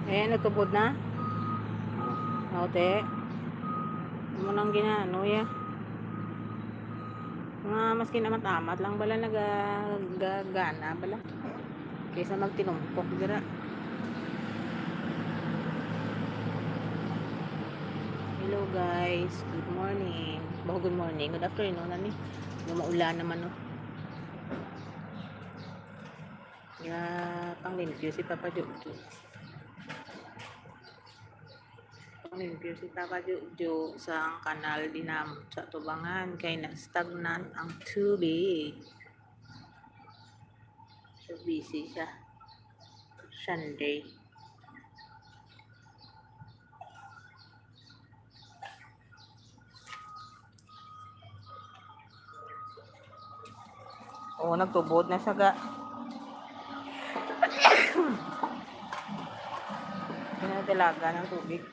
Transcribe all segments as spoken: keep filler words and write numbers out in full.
Eh, natubod na? O, te. Amo nang ginaano, ya. Nga, maski amat-amat lang bala, naga-, ga-, gana bala. Kaysa magtinumpok dira. Hello, guys. Good morning. Ba, good morning. Good afternoon na ni. Nga maulan naman, no? Nga panglimpyo si Papa Jojo. Panglimpyo si Papa Jojo sa kanal dinam sa tubangan kay na-stagnant ang tubig. So, busy siya. Sunday. O, nagtubod na siya, ga. Pinadalagan ang tubig.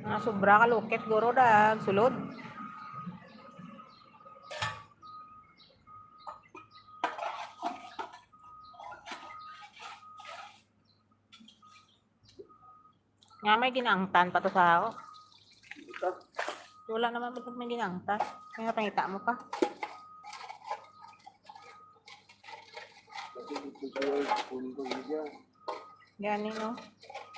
Nga sobra ka lukit, guro, dag sulod. Nga may ginaangtan pa to sa ako. Ito. Wala naman ba't may ginaangtan? May napangita mo pa. Kasi dito sa punto niya. Gani, no?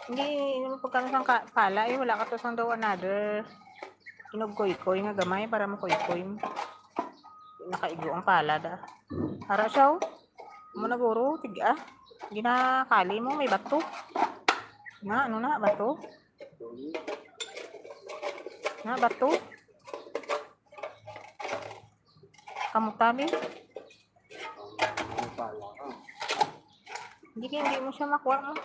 Hindi, yung pagkano sang ka-, pala, eh, wala ka to sang daw another kinugkoykoy nga gamay para makuykoy mo. Nakaigo ang pala, da. Ara siya, oh. Amo na, guro, tig-, ah. Ginakali mo, may bato. Nga, ano na, bato? Nga, bato? Kamutali. Ang pala, ah. Hindi, hindi mo siya makuha, oh.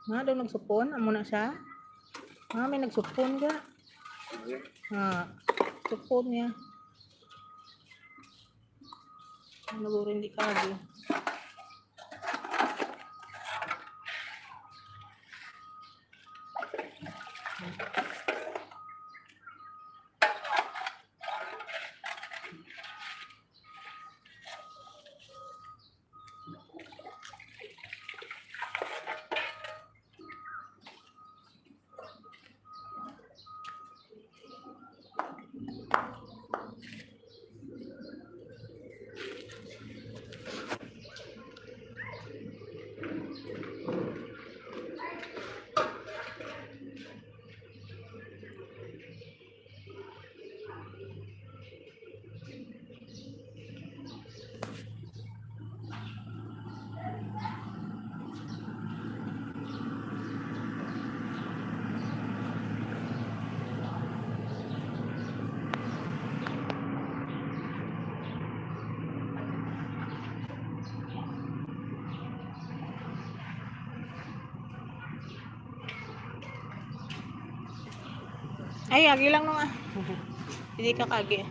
Nga daw nagsupon, amo na siya. Nga may nagsupon ga. Ayan. Nga, supon niya. Ano, guro, hindi ka lagi. Ay, agi lang nung, ah. Hindi ka kagi.